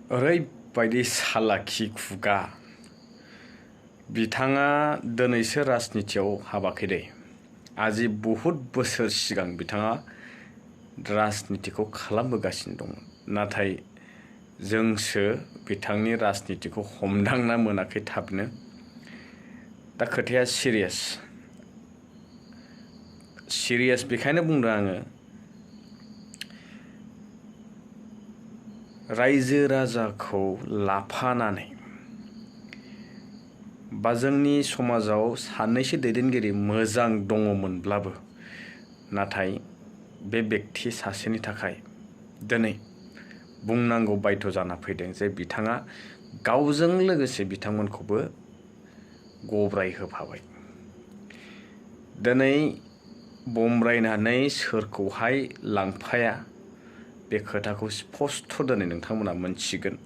ओरैबायदि सालाखि खुगा बिथाङा दिनैसो राजनितियाव हाबाखै दे आजि बहुत बोसोर सिगां बिथाङा राजनितिखौ खालामबोगासिनो दंमोन नाथाय जोंसो बिथांनि राजनितिखौ हमदांना मोनाखै थाबनो दा खोथाया सिरियास बेखायनो बुंदों आङो रायजो राजाखौ लाफानानै बा जोंनि समाजाव सानैसो दैदेनगिरि मोजां दङमोनब्लाबो नाथाय बे व्यक्ति सासेनि थाखाय दिनै बुंनांगौ बाध्य जाना फैदों जे बिथाङा गावजों लोगोसे बिथांमोनखौबो गब्राय होफाबाय दिनै बमब्रायनानै सोरखौहाय लांफाया बे खोथाखौ स्पष्ट दिनै नोंथांमोना मोनथिगोन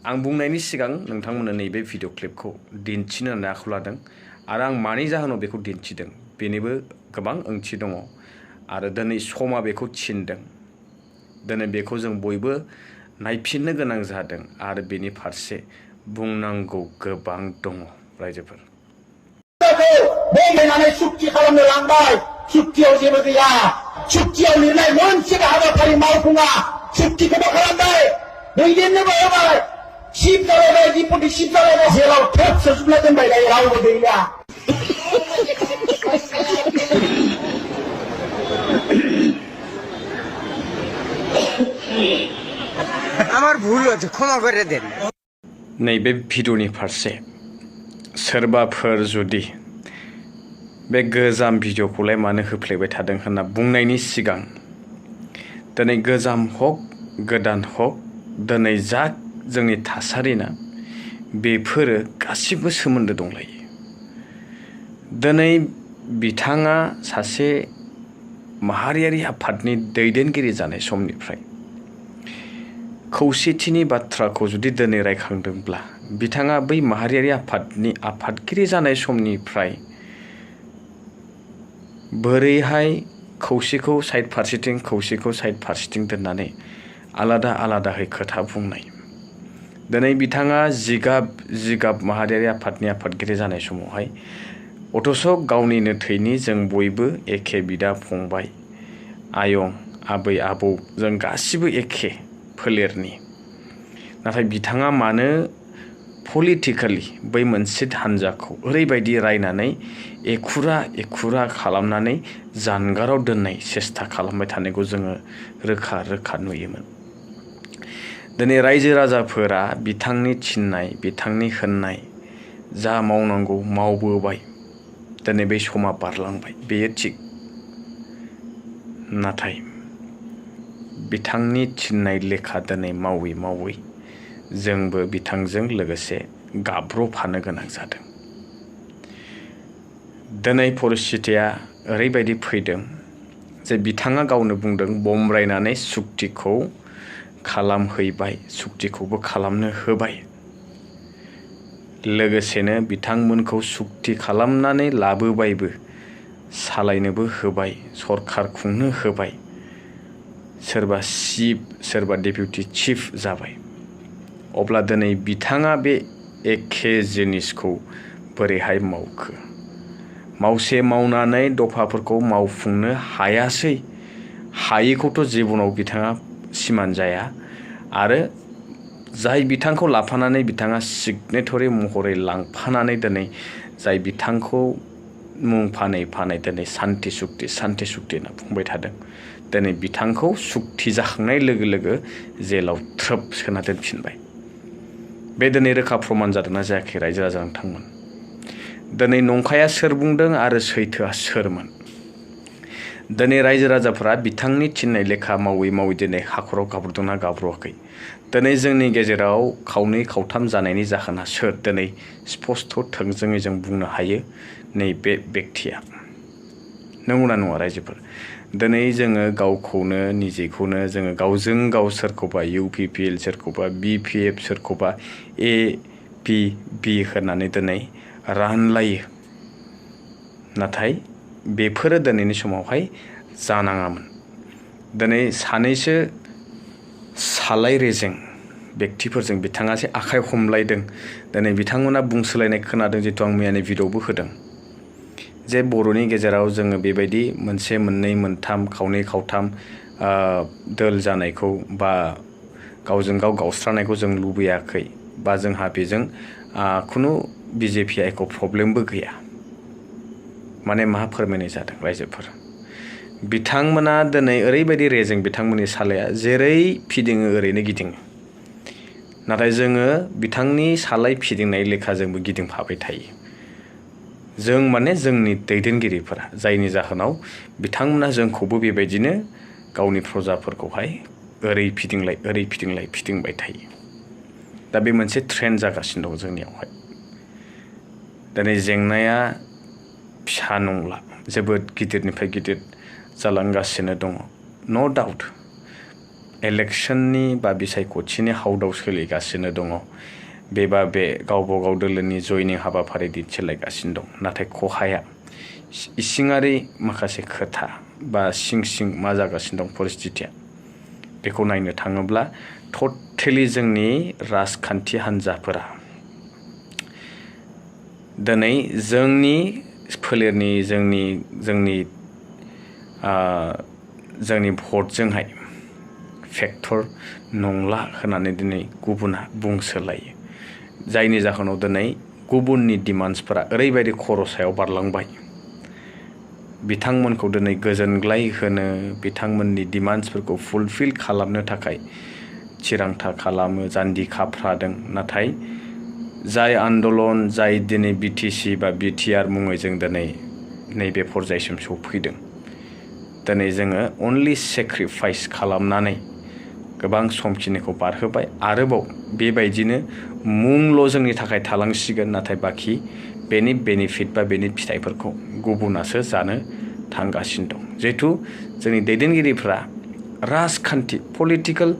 आं बुंनायनि सिगां नोंथांमोननो नैबे भिडिअ क्लिपखौ दिन्थिनो होननानै आखायाव लादों आरो आं मानि जाहोनाव बेखौ दिन्थिदों बेनिबो गोबां ओंथि दङ आरो दिनै समा बेखौ थिनदों दिनै बेखौ जों बयबो नायफिननो गोनां जादों आरो बेनि फारसे बुंनांगौ गोबां दङ रायजोफोर बमब्रायनानै सुक्ति खालामनो लांबाय सुक्तियाव जेबो गैया सुक्तियाव लिरनाय मोनसेबो हाबाफारि मावफुङा सुक्तिखौबो खालामबाय दैदेननोबो होबाय शिब जालायबाय दिपुटि शिब जालायबाय जेलाव थोब सोजोबना दोनबाय दायो रावबो गैला আমার ভুল হচ্ছে ক্ষমা করে দেন नैबे भिडिअनि फारसे सोरबाफोर जुदि बे गोजाम भिडिअखौलाय मानो होफ्लेबाय थादों होनना बुंनायनि सिगां दिनै गोजाम हक गोदान हक दिनै जा जोंनि थासारिना बेफोरो गासिबो सोमोन्दो दंलायो दिनै बिथाङा सासे माहारियारि आफादनि दैदेनगिरि जानाय समनिफ्राय खौसेथिनि बाथ्राखौ जुदि दिनै रायखांदोंब्ला बिथाङा बै माहारियारि आफादनि आफादगिरि जानाय समनिफ्राय बोरैहाय खौसेखौ साइड फारसेथिं खौसेखौ साइड फारसेथिं दोननानै आलादा आलादाहै खोथा बुंनाय दिनै बिथाङा जिगाब माहारियारि आफादनि आफादगिरि जानाय समावहाय अथ'स गावनिनो थैनि जों बयबो एखे बिदा फंबाय आयं आबै आबौ जों गासिबो एखे फोलेरनि नाथाय बिथाङा मानो पलिटिकेलि बै मोनसे हान्जाखौ ओरैबायदि रायनानै एखुरा खालामनानै जानगाराव दोननाय सेस्था खालामबाय थानायखौ जोङो रोखा नुयोमोन दिनै रायजो राजाफोरा बिथांनि थिननाय बिथांनि होननाय जा मावनांगौ मावबोबाय दिनै बे समा बारलांबाय बेयो थिग नाथाय बिथांनि थिननाय लेखा दिनै मावै जोंबो बिथांजों लोगोसे गाब्रफानो गोनां जादों दिनै परिस्थितिया ओरैबायदि फैदों जे बिथाङा गावनो बुंदों बमब्रायनानै सुक्तिखौ खालामहैबाय सुक्तिखौबो खालामनो होबाय लोगोसेनो बिथांमोनखौ सुक्ति खालामनानै लाबोबायबो सालायनोबो होबाय सरखार खुंनो होबाय सोरबा चिफ सोरबा डेपुटि चिफ जाबाय अब्ला दिनै बिथाङा बे एखे जिनिसखौ बोरैहाय मावखो मावसे मावनानै दफाफोरखौ मावफुंनो हायासै हायिखौथ' जिबनाव बिथाङा सिमान जाया आरो जाय बिथांखौ लाफानानै बिथाङा सिगनेटरि महरै लांफानानै दिनै जाय बिथांखौ मुं फानै दिनै सान्ति सुक्ति होनना बुंबाय थादों दिनै बिथांखौ सुक्ति जाखांनाय लोगो जेलाव थ्रोब सोना दोनफिनबाय बे दिनै रोखा प्रमान जादोंना जायाखै रायजो राजा नोंथांमोन दिनै नंखाया सोर बुंदों आरो सैथोआ सोरमोन दिनै रायजो राजाफोरा बिथांनि थिननाय लेखा मावै दिनै हाखराव गाब्रदोंना गाब्रवाखै दिनै जोंनि गेजेराव खावनै खावथाम जानायनि जाहोना सोर दिनै स्पष्ट थोंजोङै जों बुंनो हायो नैबे व्यक्तिया नंगौना नङा रायजोफोर दिनै जोङो गावखौनो निजेखौनो जोङो गावजों गाव सोरखौबा UPPL सोरखौबा BPF सोरखौबा APB होननानै दिनै रानलायो नाथाय बेफोरो दिनैनि समावहाय जानाङामोन दिनै सानैसो सालाय रेजें व्यक्तिफोरजों बिथाङासो आखाइ हमलायदों दिनै बिथांमोना बुंसोलायनाय खोनादों जितु आं मैयानि भिडिअ'बो होदों जे बर'नि गेजेराव जोङो बेबायदि मोनसे मोननै मोनथाम खावनै खावथाम दोल जानायखौ बा गावजों गाव गावस्रानायखौ जों लुबैयाखै बा जोंहा बेजों खुनु बिजेपिआ एख' प्रब्लेमबो गैया माने मा फोरमायनाय जादों रायजोफोर बिथांमोना दिनै ओरैबायदि रेजें बिथांमोननि सालाया जेरै फिदिङो ओरैनो गिदिङो नाथाय जोङो बिथांनि सालाय फिदिंनाय लेखा जोंबो गिदिंफाबाय थायो जों माने जोंनि दैदेनगिरिफोरा जायनि जाहोनाव बिथांमोना जोंखौबो बेबायदिनो गावनि प्रजाफोरखौहाय ओरै फिदिंलाय फिदिंबाय थायो दा बे मोनसे ट्रेन्ड जागासिनो दं जोंनियावहाय दिनै जेंनाया फिसा नंला जोबोद गिदिरनिफ्राय गिदिर जालांगासिनो दङ नो डाउट इलेक्शननि बा बिसायख'थिनि हाउदाव सोलिगासिनो दङ बेबा बे गावबा गाव दोलोनि जयनिं हाबाफारि दिन्थिलायगासिनो दं नाथाय खहाया इसिङारि माखासे खोथा बा सिं मा जागासिनो दं परिस्थितिया बेखौ नायनो थाङोब्ला टटेलि जोंनि राजखान्थि हान्जाफोरा दिनै जोंनि फोलेरनि जोंनि भटजोंहाय फेक्टर नंला होननानै दिनै गुबुना बुंसोलायो जायनि जाहोनाव दिनै गुबुननि डिमान्ड्सफोरा ओरैबायदि खर'सायाव बारलांबाय बिथांमोनखौ दिनै गोजोनग्लाय होनो बिथांमोननि डिमान्ड्सफोरखौ फुलफिल खालामनो थाखाय थिरांथा खालामो जान्जि खाफ्रादों नाथाय जाय आन्दलन जाय दिनै बिटिसि बा बिटिआर मुङै जों दिनै नैबे पर्यायसिम सौफैदों दिनै जोङो अनलि सेक्रिफाइस खालामनानै गोबां समखिनिखौ बारहोबाय आरोबाव बेबायदिनो मुंल' जोंनि थाखाय थालांसिगोन नाथाय बाखि बेनि बेनिफिट बा बेनि फिथाइफोरखौ गुबुनासो जानो थांगासिनो दं जिहेथु जोंनि दैदेनगिरिफ्रा राजखान्थि पलिटिकेल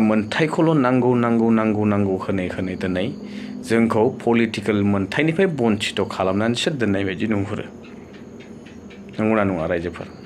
मोनथायखौल' नांगौ होनै दिनै जोंखौ पलिटिकेल मोनथायनिफ्राय बन्चित खालामनानैसो दोननाय बायदि नुहुरो नंगौना नङा रायजोफोर